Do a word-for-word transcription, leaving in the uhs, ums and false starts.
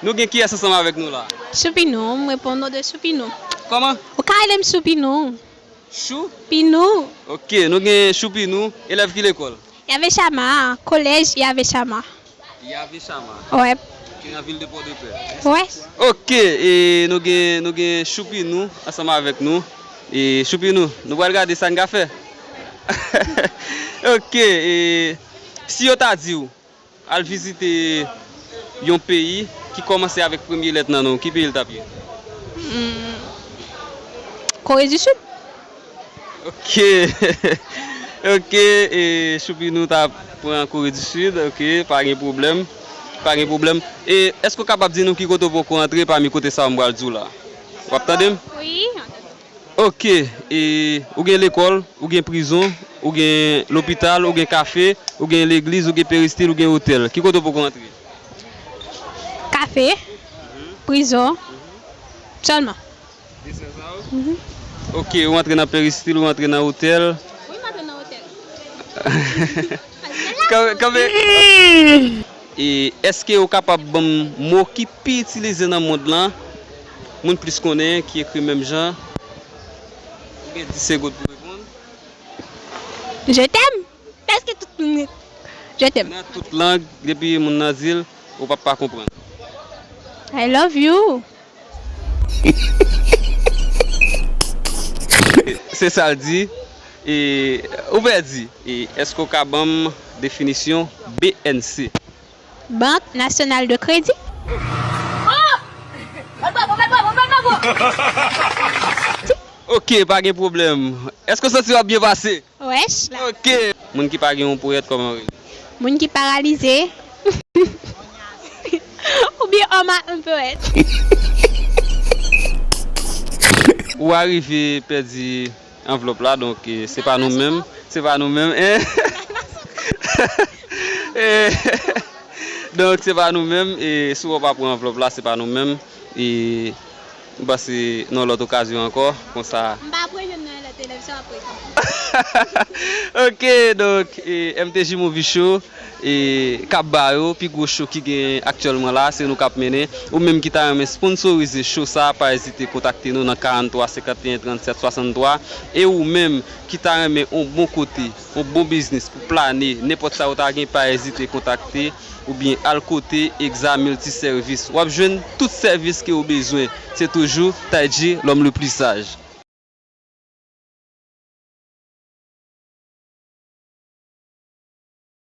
Nou gen kiyès ansanm avèk nou la? Choupinou, m reponn non de Choupinou. Kòman? Ou ka rele m Choupinou. Chou? Pinou. Ok, nou gen Choupinou. Elèv ki lekòl? Yave Chama, kolèj Yave Chama. Yave Chama. Wè. Ki nan vil de Pòdepè. Wè. Ok, e nou gen, nou gen Choupinou ansanm avèk nou. E Choupinou, nou pral gade sa n ka fè. Ok, e si yo ta di w al vizite yon peyi ki kòmanse avèk premye lèt nan non, ki peyi l t ap ye? Hmm. Kore di Sid. Ok. Ok, e Choupinou ta pran Kore di Sid, ok, pa gen pwoblèm. Pa gen pwoblèm. E èske w kapab di nou ki kote w poko antre pami kote sa yo m pral di w la? W ap tande m? Wi. Ok, e ou gen lekòl, ou gen prizon, ou gen lopital, ou gen kafe, ou gen legliz, ou gen peristil, ou gen otèl. Ki kote w poko antre? Kafe, prizon, sèlman. De sèl sa yo? Mhm. Ok, ou antre nan peristil, ou antre nan otèl. Wi, m antre nan otèl. Kanpe, kanpe. E èske ou kapab ban m mo ki pi itilize nan mond lan, moun plis konnen, ki ekri menm jan? Ou gen dis segonn pou reponn. Je t'aime. Prèske tout moun. Je t'aime. Nan tout lang, depi moun nan di l, ou p ap pa konprann. I love you. Se sa l di. E, ou pèdi. E, èske w ka ban m definisyon B N C? Banque Nationale de Crédit. Ok, pa gen pwoblèm. Èske w santi w ap byen pase? Wèch la. Ok. Moun ki pa gen yon ponyèt, kòman yo rele? Moun ki paralize. Oubyen homme impoète. Ou arive pèdi anvlòp la, donk, eh, se pa nou menm. Se pa nou menm, en. Eh, donk, se pa nou menm. E si w pa pran anvlòp la, se pa nou menm. E m panse nan lòt okazyon ankò, konsa. M pa premye m nan lòt elèv, se w ap premye. Ok, donk, e, M T J Movie Show, e, k ap ba yo pi gwo show ki gen aktyèlman la, se nou k ap mennen. Ou menm ki ta renmen sponsorize show sa, pa ezite kontakte nou nan karannntwa senkanteyen trannsèt swasanntwa. E ou menm ki ta renmen yon bon kote, yon bon biznis pou plane, nenpòt sa ou ta gen, pa ezite kontakte oubyen al kote Exa Multiservice. W ap jwenn tout sèvis ke ou bezwen. Se toujou Taydji, l'homme le plus sage.